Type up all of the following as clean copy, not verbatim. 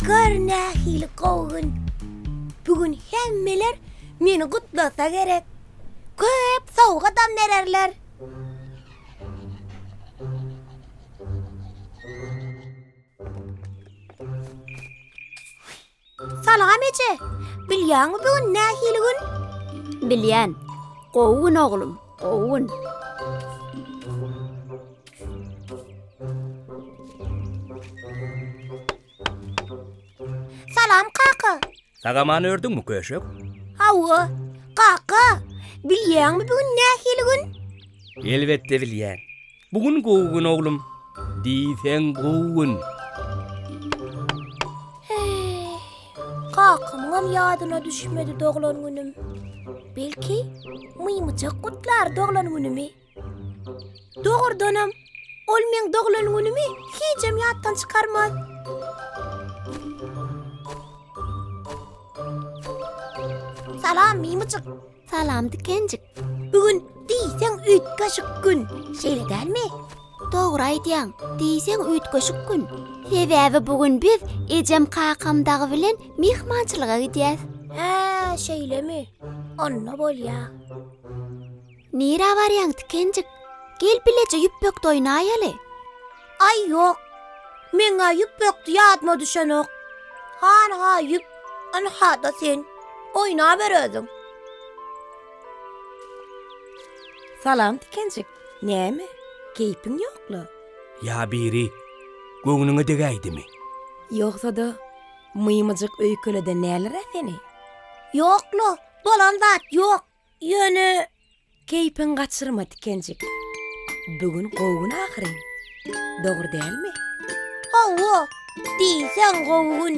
Gör nähili gowy gün. Bu gün hemmeler meni gutlasa gerek. Köp sowgadam bererler. Salam eje. Bilýäňmi bu gün nähili gün? Bilýän. Gowy gün oglum, gowy gün. Salam kaka. Sagaman ördüňmi köşek? Hawa. Kaka, bilýäňmi bu gün nähili gün? Elbetde bilýän. Bu gün gowy gün oglum. Diýseň gowy gün. Heý, kakamyňam ýadyna düşmedi doglan günüm. Belki, mymyjak gutlar doglan günümi. Dogrudanam, ol meň doglan günümi hijem ýatdan çykarmaz. Salam, Mymyjyk. Salam, Dikenjik. Bu gün diýseň üýtgeşik gün, şeýle dälmi? Dogry aýdýaň, diýseň üýtgeşik gün. Sebäbi bu gün biz ejem kakam dagy bilen myhmançylyga gidýäs. Hä, şeýlemi? Onda bolýa. Nirä barýaň, Tikenjik? Gel bileje ýüpbekde oýnaýaly. Aý, ýok. Meň-ä ýüpbekdi ýadyma düşenok. Hanha ýüp, ynha-da sen. Oýnaber özüň. Salam, Tikenjik. Näme, keýpiň ýok-la? Ýa biri göwnüňe degäýdimi? Ýogsa-da, mymyjyk öýkeleden näler-ä seni? Ýok-la, bolan zat ýok. Ýöne keýpiňi gaçyrma, Tikenjik. Bu gün gowy gün ahyryn. Dogry dälmi? Hawa, diýseň gowy gün.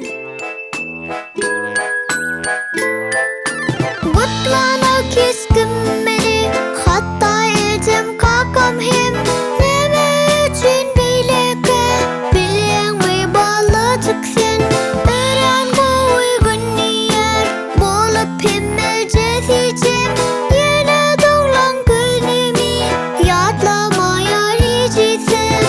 Gutlanok hiç kim meni, hatda ejem, kakam hem. Näme üçin beýlekä, bilýäňmi balajyk sen? Örän gowy gün diýýär. Bolup hemmeje hijem, Ýene doglan günümi Ýatlamaýar hiç-hiçem.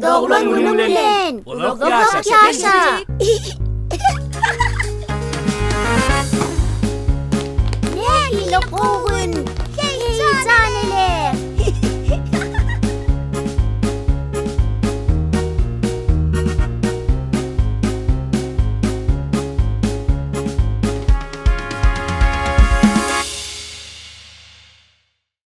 Doglan günüň bilen! Uzak ýaşa!